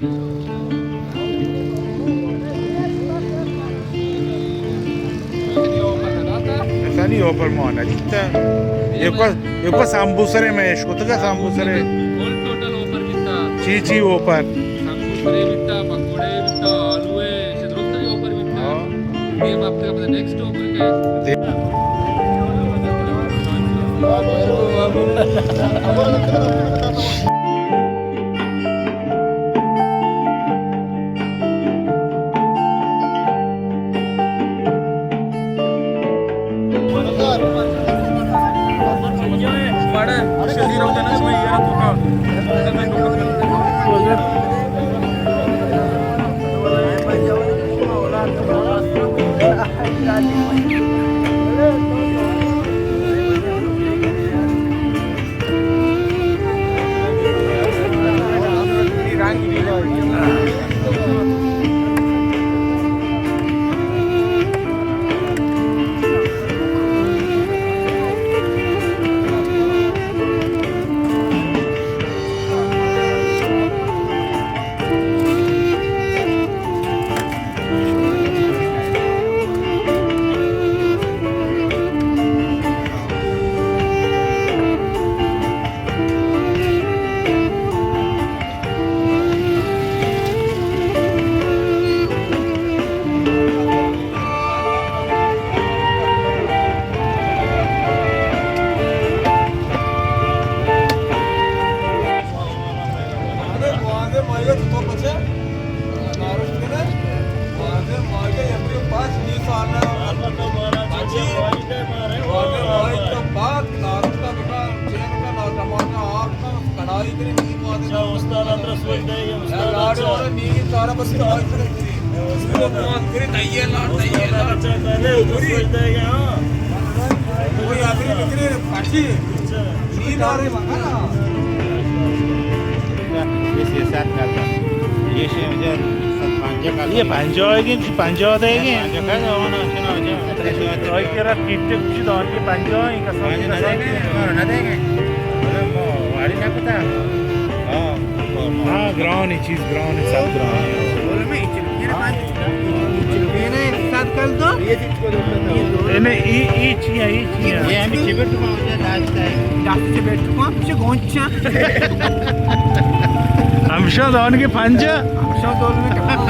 ایسا نہیں ہو پر مانا جیتا۔ یہ کو، یہ کو سامبوسرے میں عشق ہوتا کیا سامبوسرے؟ چی چی اوپر؟ سامبوسرے بیتا، پکوڑے بیتا، آلو ہے، درست اوپر بیتا۔ ہاں۔ یہ آپ کا نیکسٹ اوپر کا ہے۔ کڑائی کرے نیم واجہ۔ اچھا، استاد ءَ ترا سوج دئیگ ءَ، استاد ءَ لاڑ اچھا۔ والا نیم سارا بس کڑائی کرے۔ استاد ءَ ترا سوج دئیگ ءَ، ہاں۔ کوئی آخری بکرے پاچی۔ اچھا۔ نیم آرے بکرا۔ یہ سی سات کا تھا۔ یہ سی مجھے ست پنجاہ کا یہ تھا۔ پنجاہ ہے کہ پنجاہ دے گے؟ پنجاہ کا تھا، وہ نا، چنا ہو جائے۔ آئی کرا کیٹک چی دان کے پنجاہ ہیں، کسان نہ دیں گے، نہ دیں گے۔ ہاں، گران ہے چیز، گران ہے، سب گران ہے۔ یہ نا، ای، ای چی ہے، ای چی ہے؟ یہ ہمیں چیبٹ کو ہوتا ہے، داشتا ہے۔ داشتا چیبٹ کو، ہم چی گونچا۔ ہمشہ دان کے پنجاہ۔ ہمشہ دان کے پنجاہ۔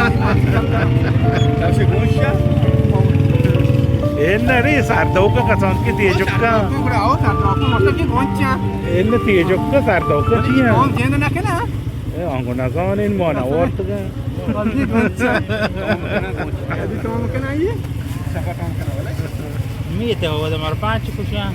اے نہ ری، سردوکا کسان کے تیجکا۔ سردوکا گڑا ہو، سردوکا مطلب کہ گونچا۔ اے نہ تیجکا، سردوکا چی ہے؟ کون جند نہ کنا؟ اے آنگو نزان این مانا ورتگا۔ ابھی کام کنا یہ؟ میتے ہو، ہمارا پانچ کشاں۔